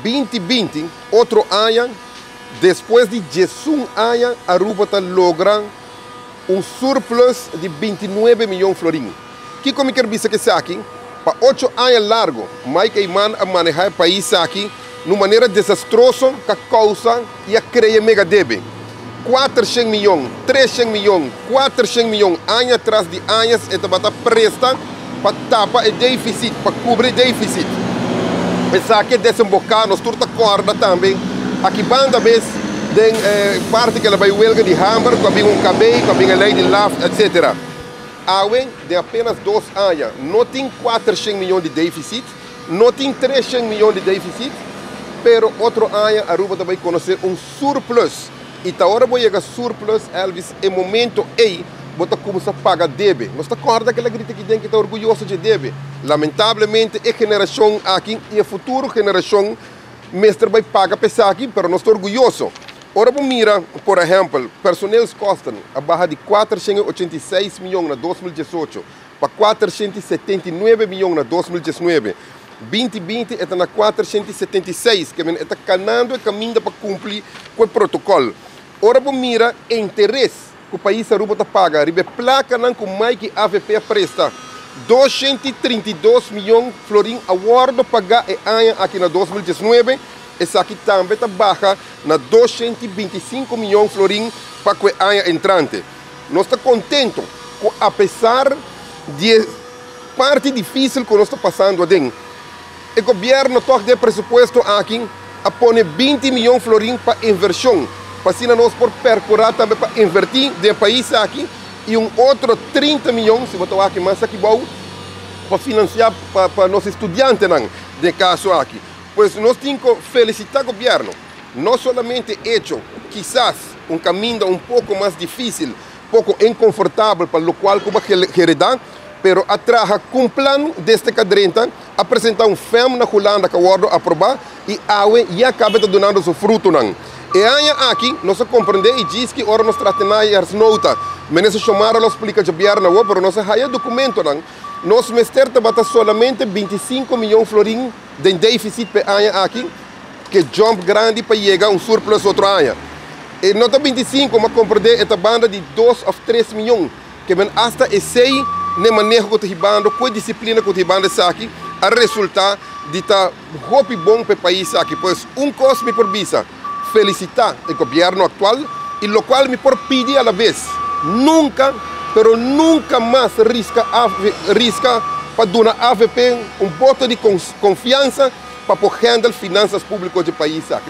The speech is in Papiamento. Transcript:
2020, otro aña, despues di 11 aña, Aruba ta logra un surplus di 29 miyon florin. Kico mi kier bisa cu esaki? Pa 8 aña largo, Mike Eman a maneha e pais aki na un manera desastroso cu a causa y a crea mega debe. 400 miyon, 300 miyon, 400 miyon, aña tras di aña e tabata presta pa tapa e deficit, pa cubri e deficit. Esaki a desemboca, nos tur ta corda tambe, aki banda bes den parti cu el a bay huelga di hamber, cu a bin un cabey, cu a bin e ley di LAft, etc. Awe, den apenas 2 aña, no tin 400 miyon di deficit, no tin 300 miyon di deficit, pero otro aña Aruba ta bay conoce un surplus. Y ta ora bo yega surplus, Elvis, e momento ey bo ta cuminsa paga debe. Nos ta corda kila grita aki den ki ta orguyoso dje debe. Lamentablemente e generacion aki y e futuro generacion mester bay paga pa esaki, pero nos ta orguyoso. Ora bo mira, por ehempel, personeelskosten a baha di 486 miyon na 2018 pa 479 miyon na 2019. 2020 e ta na 476, ke men e ta kanando e kaminda pa kumpli ku e protokòl. Ora bo mira e interes ku pais Aruba ta paga riba e plakanan ku Mike i avp a presta, 232 miyon florin a wòrdu pagá e aña aki na 2019, esaki tambe ta baha na 225 miyon florin pa ku e aña entrante. Nos ta kontentu ku apesar di e parti difísil ku nos ta pasando aden, e gobièrnu tòg den e presupuesto aki a pone 20 miyon florin pa invershon, pa asina nos por perkurá tambe pa invertí den e pais aki i un otro 30 miyon, si bo ta wak mas aki bou, pa finansiá pa nos estudiantenan den e kaso aki. Pues nos tin ku felisitá gobièrnu, no solamente echo kisas un kaminda un poko mas difísil, poko inkonfortabel pa lokual ku bo a heredá, pero a traha ku un plan desde ku a drenta, a presentá un fèm na Hulanda ku a wòrdu aprobá i awe ya kaba ta dunando su frutonan. E aña aki nos a komprendé i djis ki ora nos trata najaarsnota, Minister Xiomara lo splika djabièrnè awor, pero nos a haya dokumentonan, nos mester tabata solamente 25 miyon florin den deficit pa e aña aki, ke jump grandi pa yega un surplus otro aña. E no ta 25, ma komprendé e ta banda di 2 òf 3 miyon. Ke men asta esei n'e maneho ku ta hibando, ku e disiplina ku ta hibando esaki, a resultá di ta hopi bon pa e pais aki. Pues un kos mi por bisa, felisitá e gobièrnu aktual i lokual mi por pidi alabes, nunka, pero nunka mas riska riska pa duna avp un boto di konfiansa pa por hèndel finansas públiko dje pais aki.